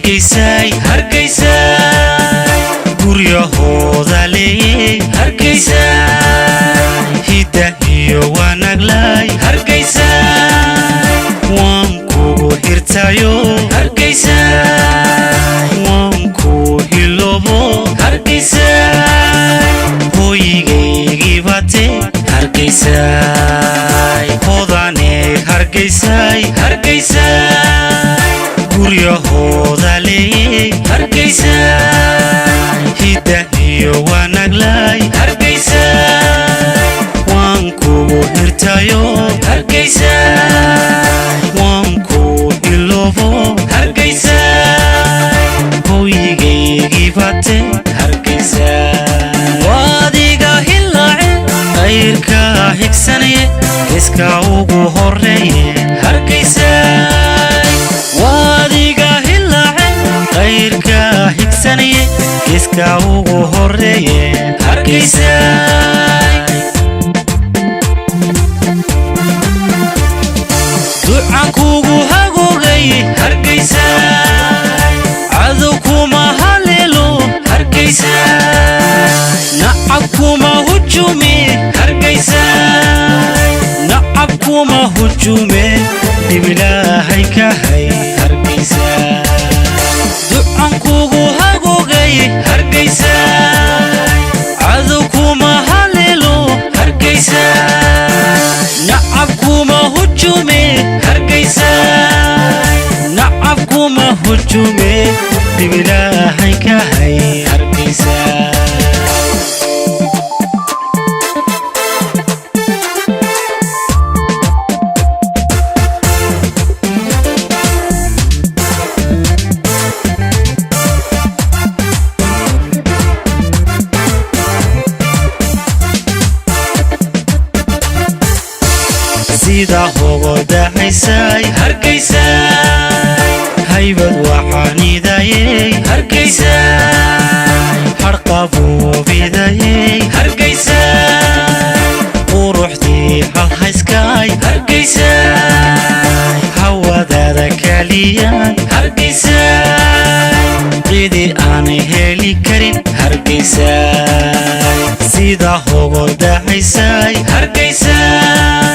Hargeysay, Hargeysay, guryahooda leeyey. Hargeysay, hidda iyo wanaglay. Hargeysay, waan kugu hirtayo. Hargeysay, waan ku hiloobo. Hargeysay, hooyigaygii bate. Hargeysay, hodaney. Hargeysay, Hargeysay, guryahooda leeyey. Hargeysay, hidda iyo wanaglay. Hargeysay, waan kugu hirtayo. Hargeysay, waan ku hiloobo. Hargeysay, hooyigaygii bate. Hargeysay, waadiga hilaace, qayrka higsanaye, geeska ugu horeeye. Hargeysay, waadiga hilaace, qayrka higsanaye, geeska ugu horeeye. Hargeysay, ducan kugu hagoogay. Hargeysay, cadow kuma haleelo. Hargeysay, nacab kuma hujume. Hargeysay, nacab kuma hujume, dhib ilaahay ka hay. Hargeysay, ducan kugu hagoogay. Hargeysay, cadow kuma haleelo. Hargeysay, nacab kuma hujume. Hargeysay, nacab kuma hujume, dhib ilaahay ka hay. Hargeysay. Sida hogodahaysay. Hargeysay, haybad waxaanidayey. Hargeysay, harqabuubidayey. Hargeysay, quruxdii halhayskay. Hargeysay, hawadaada kaliyaan. Hargeysay, cidi aanay heli karin. Hargeysay, sida hogodahaysay. Hargeysay,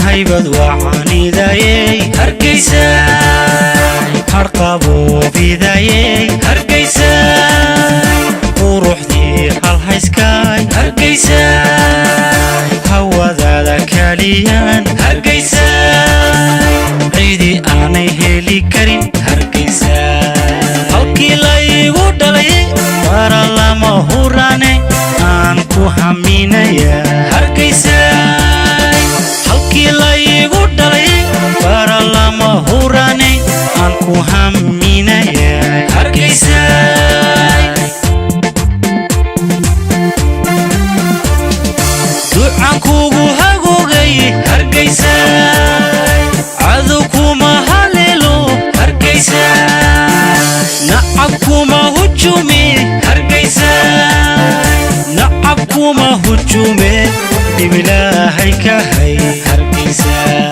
haybad waxaanidayey. Hargeysay, harqabuubidayey. Hargeysay, quruxdii halhayskay. Hargeysay, hawadaada kaliyaan. Hargeysay, cidi aanay heli karin. Hargeysay, halkii laygu dhalay bara lama hurane aan ku haminaya. Hargeysay, halkii laygu dhalay bara lama hurane aan ku haminaya. Hargeysay, ducan kugu hagoogay. Hargeysay, cadow kuma haleelo. Hargeysay, nacab kuma hujume. Hargeysay, nacab kuma hujume, dhib ilaahay ka hay. Hargeysay,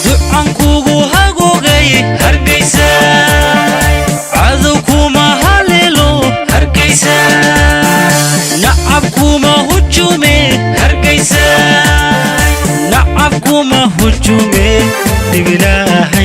ducan kugu hagoogay. Hargeysay, cadow kuma haleelo. Hargeysay, nacab kuma hujume. Hargeysay, nacab kuma hujume, dhib ilaahay